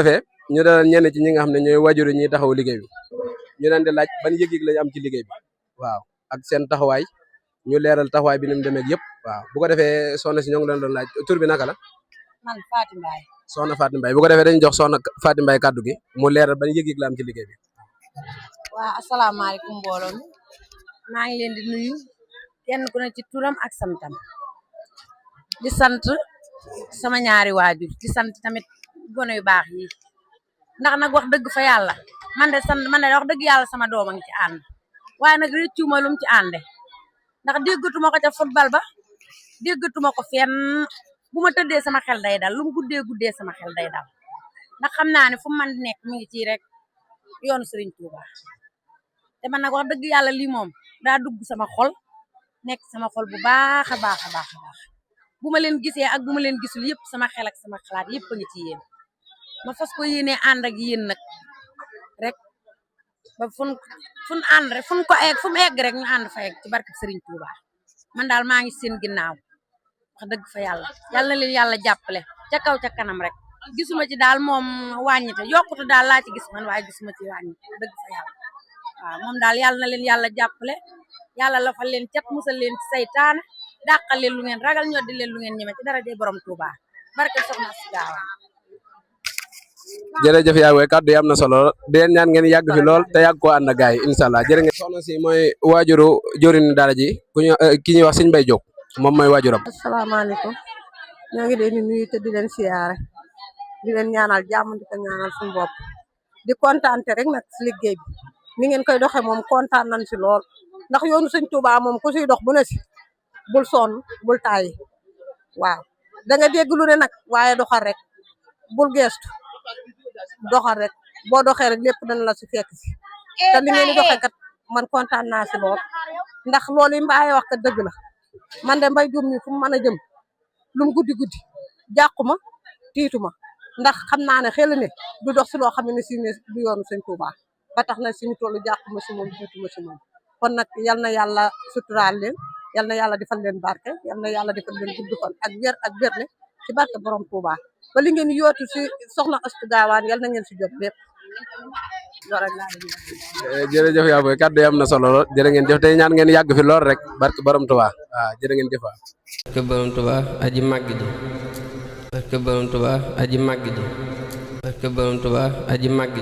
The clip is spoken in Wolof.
defee ñu dalal ñenn ci ñi nga xam ne ñooy waajur yi ñuy taxaw liggéey bi ñu leen di laaj ban yëg-yëg lañu am ci liggéey bi waaw ak seen taxawaay ñu leeral taxawaay bi ni mu demee yëpp waaw bu ko defee soxna si ñoo ngi leen doon laaj tur bi naka la. man Fatou Mbaye. soxna Fatou Mbaye bu ko defee dañu jox soxna Fatou Mbaye kàddu gi mu leeral ban yëg-yëg la am ci liggéey bi. waaw asalaamaaleykum mbooloo mi maa ngi leen di nuyu kenn ku ne ci turam ak santam di sant sama ñaari waajur di sant tamit gone yu baax yi ndax nag wax dëgg fa yàlla man de wax dëgg yàlla sama doom a ngi ci ànd waaye nag réccuma lum ci ànde ndax déggatuma ko ca football ba déggatuma ko fenn bu ma tëddee sama xel day dal lu mu guddee sama xel day dal ndax xam naa ne fu mu mën di nekk mi ngi ci rek yoonu Serigne Touba te man nag wax dëgg yàlla lii moom daa dugg sama xol nekk sama xol bu baax a baax a baax a baax bu ma leen gisee ak bu ma leen gisul yëpp sama xel ak sama xalaat yëpp a ngi ci yéen ma fas ko yéenee ànd ak yéen nag rek ba fun ànd rek fu mu egg rek ñu ànd fa egg ci barke Serigne Touba man daal maa ngi seen ginnaaw wax dëgg fa yàlla na leen yàlla jàppale ca kaw ca kanam rek gisuma ci daal moom wàññite yokkute daal laa ci gis man waaye gisuma ci wàññite dëgg fa yàlla waaw moom daal yàlla na leen yàlla jàppale yàlla la fa leen cat musal leen ci saytaane dàqal leen lu ngeen ragal ñoddi leen lu ngeen ñeme ci dara dee borom Touba barke soxna si Gaawaan. jërëjëf yaa ngi kàddu yi am na solo di leen ñaan ngeen yàgg fi lool te yàgg koo ànd ak gaay yi incha allah jërë ngeen. soxna si mooy waajuru jëriñ daara ji ki ñuy wax Sëñ Mbay Jóob moom mooy waajuram. asalaamaaleykum ñoo ngi leen di nuyu te di leen siyaare di leen ñaanal jàmm di ko ñaanal suñu bopp di kontaante rek nag si liggéey bi ni ngeen koy doxee moom kontaan nañ si lool ndax yoonu Sëñ Tuubaa moom ku siy dox bu ne si bul sonn bul tàyyi waaw da nga dégg lu ne nag waaye doxal rek bul geestu doxal rek boo doxee rek lépp dana la si fekk si te li ngeen di doxee kat man kontaan naa si lool ndax loolu yi Mbaye wax kat dëgg la man de Mbay Jóob mi fu mu mën a jëm lu mu guddi guddi jàquma tiituma ndax xam naa ne xel ne du dox si loo xam ne si ne du yoonu Sëñ Tuubaa ba tax na suñu tollu jàquma si moom tiituma si moom kon nag yal na yàlla suturaal leen yal na yàlla defal leen barke yal na yàlla defal leen gudd fan ak wér ak wérle ci barke borom Touba ba li ngeen yootu si soxna Astu Gaawaan yal na ngeen si jot lépp loolu rek laa jërëjëf yaa boy kàddu yi am na solo lool jërë ngeen jëf tey ñaan ngeen yàgg fi lool rek barke borom Touba waaw jërë ngeen jëf barke borom Touba aji màgg ji barke borom Touba aji màgg ji barke borom Touba aji màgg ji